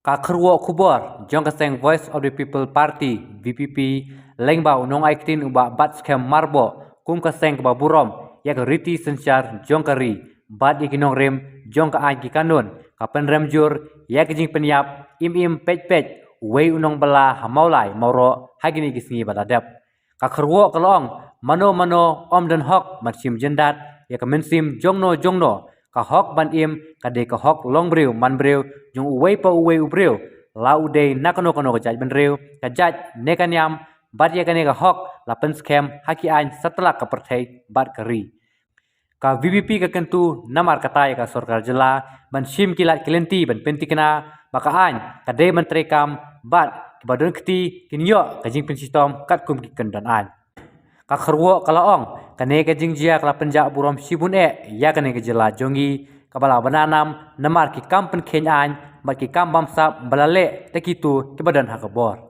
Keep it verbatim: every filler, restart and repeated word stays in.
Ka kyrwoh khubor jong ka seng Voice of the People Party, V P P, lyngba u nongai ktien u Bah Batskhem Myrboh, kum ka seng kaba burom ïa ka riti synshar jong ka ri bad ïa ki nongrim jong ka aiñ ki kanun, ka pynrem jur ïa ka jingpynïap im im peit peit uwei u nongbylla ha Mawlai Mawroh ha kine ki sngi ba la dep. Ka kyrwoh ka la ong, mano mano ym don hok ban shim jyndat ïa ka mynsiem jongno jongno. Ka hok ban im ka dei ka hok long briew man briew jong uwei pa uwei u briew, la u dei na kano kano ka jaitbynriew, ka jait ne ka niam, bad ïa kane ka hok la pynskhem ha ki aiñ satlak ka pyrthei bad ka ri. Ka V P P ka kyntu namar kata ïa ka sorkar jylla ban shim ki lad ki lynti ban pynthikna ba ka aiñ ka dei ban treikam bad kiba don kti kin ïoh ka jingpynshitom katkum ki kyndon aiñ. Ka kyrwoh ka la ong, kane ka jingjia ka la pynjah burom shibun eh ïa kane ka jylla jong ngi, kaba la bna nam namar ki kam pynkheiñ aiñ bad ki kam bamsap ba la leh da kito kiba don ha ka bor.